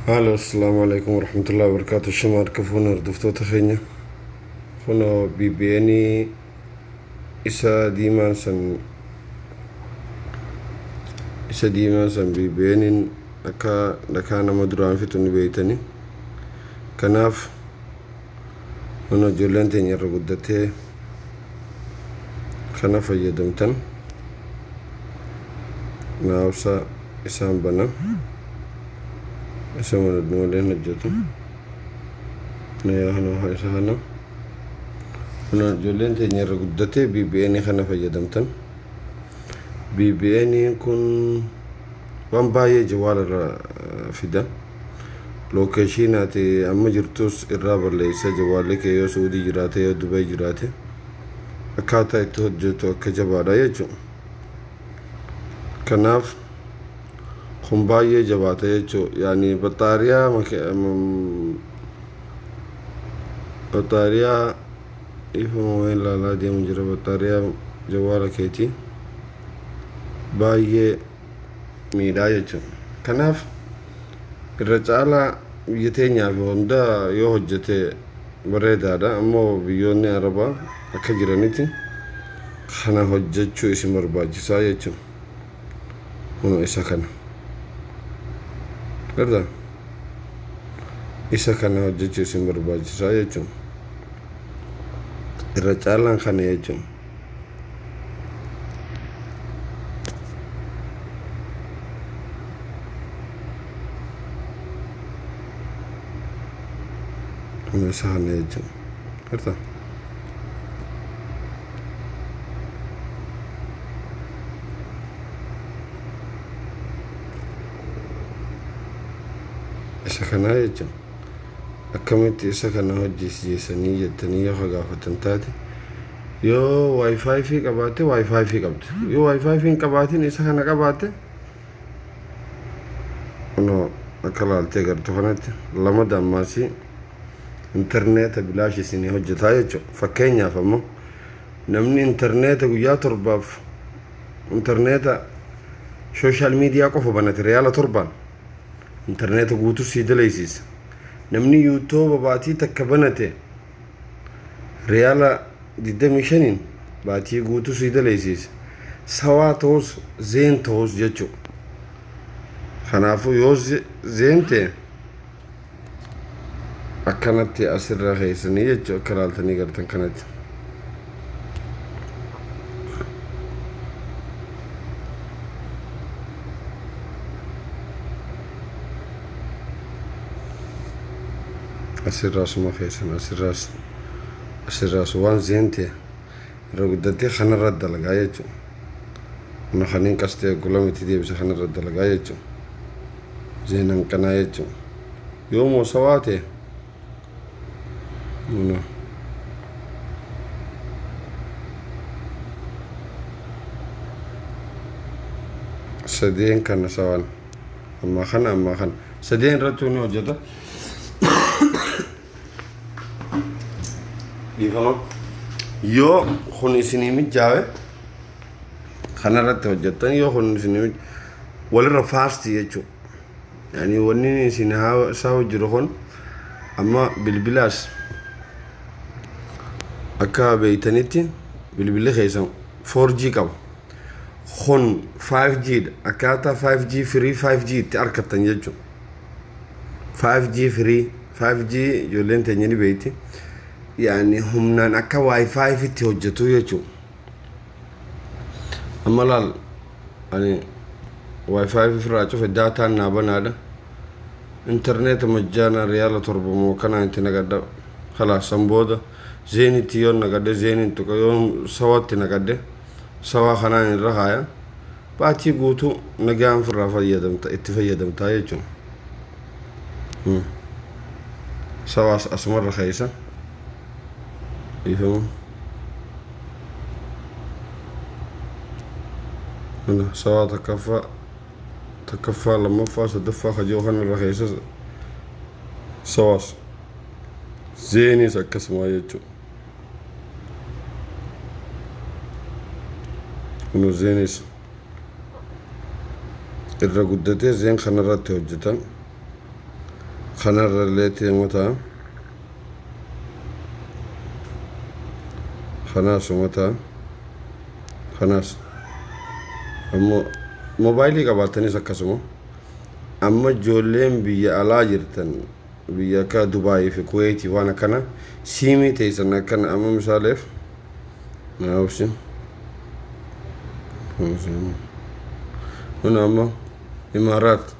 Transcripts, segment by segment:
Haalo, assalaamu alaikum warahmatullahi wabarakatuh. Shama harka fuuna hordoftoota keenya. Kunoo BBN isa diimaan san, isa diimaan san BBN akka dhakaa nama duraan fixu ni beeytani. Kanaaf kunoo ijoolleen teenya irra guddatee kana fayyadamtan naawsa isaan bana. Isa malee hojjetu. Yaa isa kana. Kunoo ijoolleen teenya irra guddatee BBN kana fayyadamtan. BBN kun waan baay'ee jawaala irra fida. Location ati amma jirtus irraa balleessa. Jawaalli kee yoo Suudii jiraate, yoo Dubay jiraate, akkaataa itti hojjetu akka jabaadha jechuudha. Kanaaf kun baay'ee jabaata jechuudha. Yaani baxaariyaa ifuma wayin ilaalaa deemu jira. Baxaariyaa jawaala keetii baay'ee miidhaa jechuudha. Kanaaf irra caalaa biyya teenyaaf hunda yoo hojjete bareedaadha. Ammoo biyyoonni Arabaa akka jiranitti kana hojjechuu isin barbaachisaa jechuudha. Kunoo isa kana. Gartaa? Isa kana hojjechuu isin barbaachisaa jechuudha. Irra caalaan kana jechuudha. Kunoo isa kana jechuudha. Gartaa? Isa kanaa jechuun akkamitti isa kana hojjisiisanii jettanii yoo gaafatan taate, yoo WiFi fi qabaatte, WiFi fi qabdi. Yoo WiFi fi hin qabaatin isa kana qabaatte, kunoo akka laaltee gartu kanatti lama dammaasii intarneeta bilaash isinii hojjetaa jechuudha. Fakkeenyaaf ammoo namni intarneeta guyyaa 7f intarneeta social media qofa banate riyaala 7n intarneeta guutuu sii dalaysiisa. Namni YouTube baatii takka banate riyaala 25n baatii guutuu sii dalaysiisa. Sawaa ta'us Zain ta'us jechuudha. Kanaafuu yoo Zain ta'e akkanatti asirra keessanii jechuudha, akka ilaaltanii gartan kanatti. Asirraasuma keessan, asirraas waan Zain ta'e irra guddatee kanarra dalagaa jechuudha. Kun kaniin qastee gulamatti deebisa kanarra dalagaa jechuudha. Zain hanqanaa jechuudha. Yoo moo sawaa ta'e no. Sadeen kana sawaan ammaa kana, ammaa kana sadeen irratti ni hojjeta. Dhiifama. Yoo kun isinii mijaawe kanarratti hojjettan, yoo kun isinii walirra fast jechuudha. Yani wanni isin isaa jiru kun amma bilbilaas akka beeytanitti bilbilli keessan 4G qaba. Kun 5G dha. Akkaataa 5G, free 5G itti argattan jechuudha. 5G, free 5G ijoolleen teenya ni beeyti. Yani humnaan akka WiFi itti hojjetu jechuudha. Amma laal, ani WiFi ofirraa cufe, daataan naa banaadha. Intarneeta majjaanaa riyaala 7 moo kanaan itti naqadha. Kalaas, san booda Zainitti yoo naqadhe Zainiin tuqa, yoo Sawatti naqadhe Sawaa kanaan irra kaaya. Baatii guutuu nagaan ofirraa fayyadamta, itti fayyadamtaa jechuudha. Sawaas asumarra keessa. Dhiifama. Kana Sawaa takkaffaa, takkaffaa, lammaffaa, sadaffaa kajoo kanarra keessa Sawaas. Zainis akkasuma jechuudha. Kun Zainis irra guddatee Zain kanarratti hojjetan. Kanarra illee teemu ta'a. Kanaas uma ta'a. Kanaas ammoo moobaayilii qabaatanis akkasuma. Amma ijoolleen biyya alaa jirtan, biyya akka Dubaayii fi Kuweetii waan akkana, siimii teessan akkana amma misaaleef naa obsi. Kun amma Imaaraat.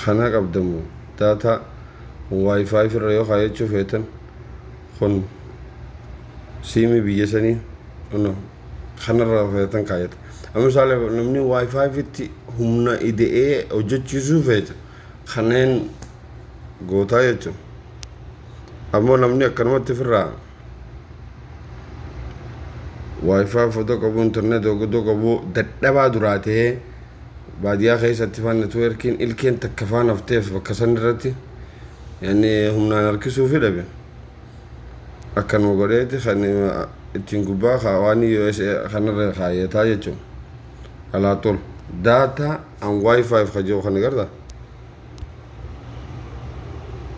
Kana qabdamu data WiFi irra yoo kaayachuu feetan, kun siimii biyya sanii kuno kanarra feetan kaayata. Amma misaaleef namni WiFi itti humna ide'ee hojjechiisuu feete kanneen gootaa jechuudha. Ammoo namni akkanumatti ofirraa WiFi fotoo qabu, internet odoo qabu, dadhabaa duraa ta'ee baadiyyaa keessatti faan networkiin ilkeen takka faan hafteef bakka san irratti yani humnaan harkisuu fi dhabe. Akkanuma godheeti kan ittiin gubbaa waan USA kanarra kaayyataa jechuudha. Alaa tol data and WiFi ka jiru kana gartaa?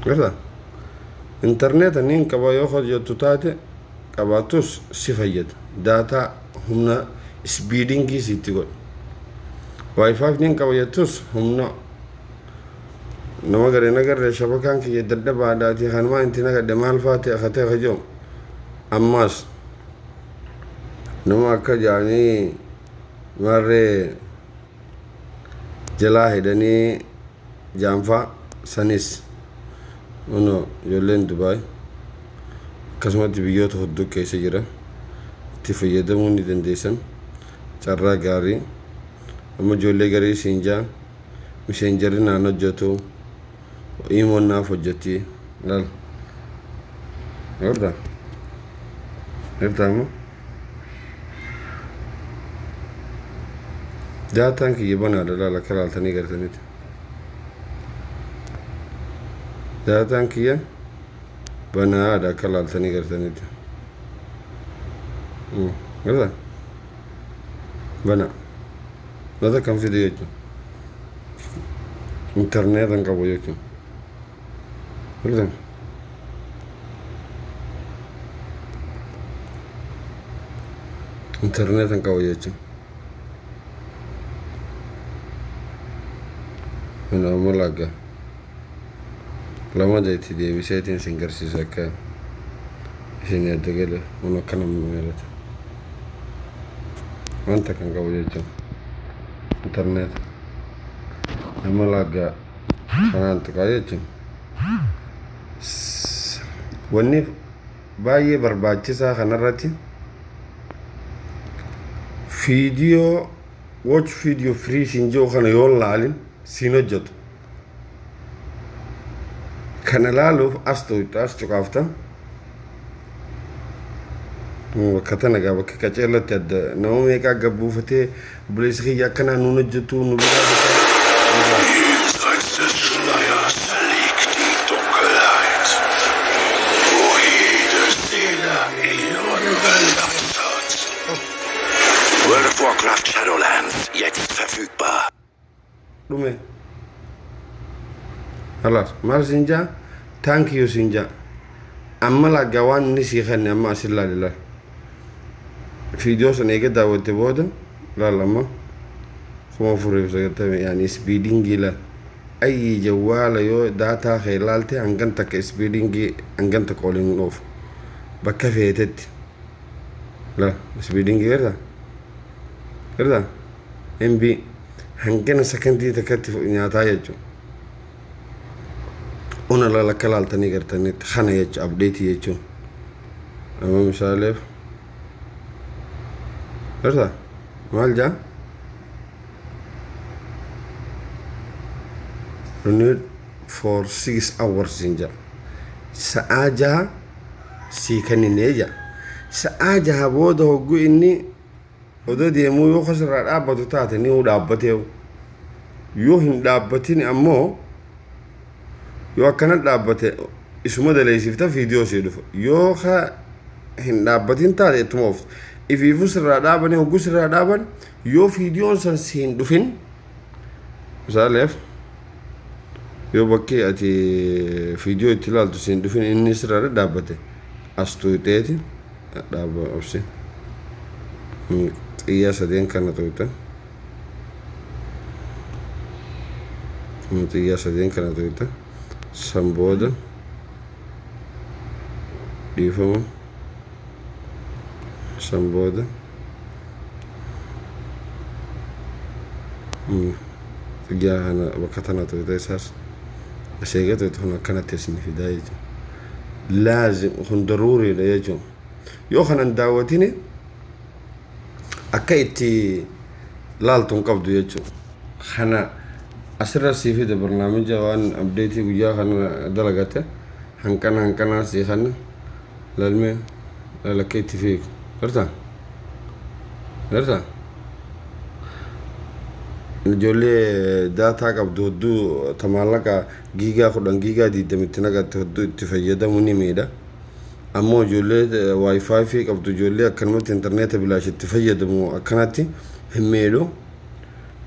Gartaa? Internet niin qaba yoo hojjettu taate, qabaattus si fayyada. Data humna speedingii sitti godha. WiFi niin qaba jettus, humna nama garee nagarree shabakaan kiyya dadhabaadhaati kanumaa inti nagadhe maal faa ta'e ka ta'e ka jiru. Ammaas nama akka jaanii marree jalaa hidhanii jaanfaa sanis ono ijoolleen Dubaay akkasumatti biyyoota hedduu keessa jira itti fayyadamuu ni dandeessan. Carraa gaarii. Amma ijoollee garii siin jaa Messengerri naan hojjetu, imoon naaf hojjetti. Laal, agartaa? Agartaa? Amma dataan kiyya banaadha. Laal, akka laaltanii gartanitti dataan kiyya banaadha, akka laaltanii gartanitti. Agartaa? Bana data kan fide jechuun internetan qabu jechuun. Agartaa? Internetan qabu jechuun. Kun ammoo lagga lama itti deebiseetiin isin garsiisa akka isin adda gale. Kun akkana meelata wanta kan qabu jechuun internet. Nama lagga kanaan tuqaa jechuun wanni baay'ee barbaachisaa kanarratti fiidiyoo watch video free siin jiru kana yoo laalin siin hojjetu. Kana laaluuf as tuqxa, as cuqaafta. Bakka tana gaa bakka qaceellatti adda nama meeqaa gabbuufatee obboleessi kiyya akkanaa nuun hojjetu nu biraa. Jenseits des Schleiers liegt die Dunkelheit, wo jede Seele ihren Platz hat. World of Warcraft Shadowlands, jetzt verfügbar. Dhume. Halaas maal siin jaa? Thank you siin jaa. Amma laggaa waan inni sii kenne amma asin laali. Laal, fiidiyoo sana eega daawwatte booda laal. Amma 4090 yaani speedingii laal. Ayyi jawwaala yoo data kee laalte hangan takka speedingii hangan takka oliin dhoofu bakka feetetti. Laal, speedingii gartaa? Gartaa? MB hangana sakandii takkatti nyaataa jechuudha. Ona laal, akka laaltanii gartanitti kana jechuudha updateii jechuun. Amma misaaleef gartaa maal jaa? Renewed for 6 hours hin jaa. Sa'aa 6 sii kenninee jaa. Sa'aa 6 booda hogguu inni odoo deemuu yoo kasirraa dhaabbatu taate ni dhaabbateewu. Yoo hin dhaabbatin ammoo, yoo akkana dhaabbate isuma daleessifta, viidiyoo sii dhufa. Yoo ka hin dhaabbatin taate ittuma oofta. Ifiifuu sirraa dhaabanii, hogguu sirraa dhaaban, yoo viidiyoon san siin dhufin. Misaaleef yoo bakki ati viidiyoo itti ilaaltu siin dhufin, inni sirra dhaabbate as tuqxeeti dhaaba. Obsi, xiyya sadeen kana tuqxa, xiyya sadeen kana tuqxa. San booda, dhiifama, san booda xiyya kana bakka tana tuqxa. Isaas aseega tuqxa. Kun akkanatti isin fidaa jechuudha. Laazim kun daruuriidha jechuudha. Yoo kanan daawwatini akka itti laaltu hin qabdu jechuudha. Kana asirra sii fida barnaamija waan update guyyaa kana dalagate hanqana hanqanaa sii kana lalmee lalakkee itti fiigu gartaa gartaa. Ijoollee data qabdu hedduu ta maallaqa giigaa 10, giigaa 20tti naqatte hedduu itti fayyadamu ni miidha. Ammoo ijoollee WiFi qabdu, ijoollee akkanumatti intarneeta bilaash itti fayyadamu akkanatti hin miidhu.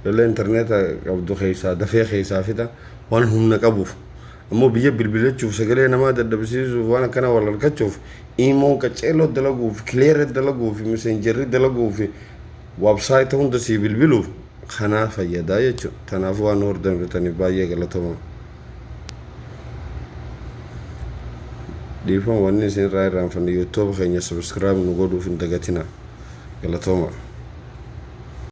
Ijoollee intarneeta qabdu keessaa dafee keessaa fixa waan humna qabuuf. Ammoo biyya bilbilachuuf, sagalee namaa dadhabsiisuuf, waan akkana wal harkachuuf, imoon qaceeloo dalaguuf, clear dalaguuf, Messenger dalaguuf, website hunda sii bilbiluuf kanaa fayyadaa jechuudha. Kanaafuu waan hordoftaniif baay'ee galatoomaa. Dhiifama, wanni isin irraa irraanfanne, YouTube keenya subscribe nu godhuuf hin dagatinaa. Galatooma.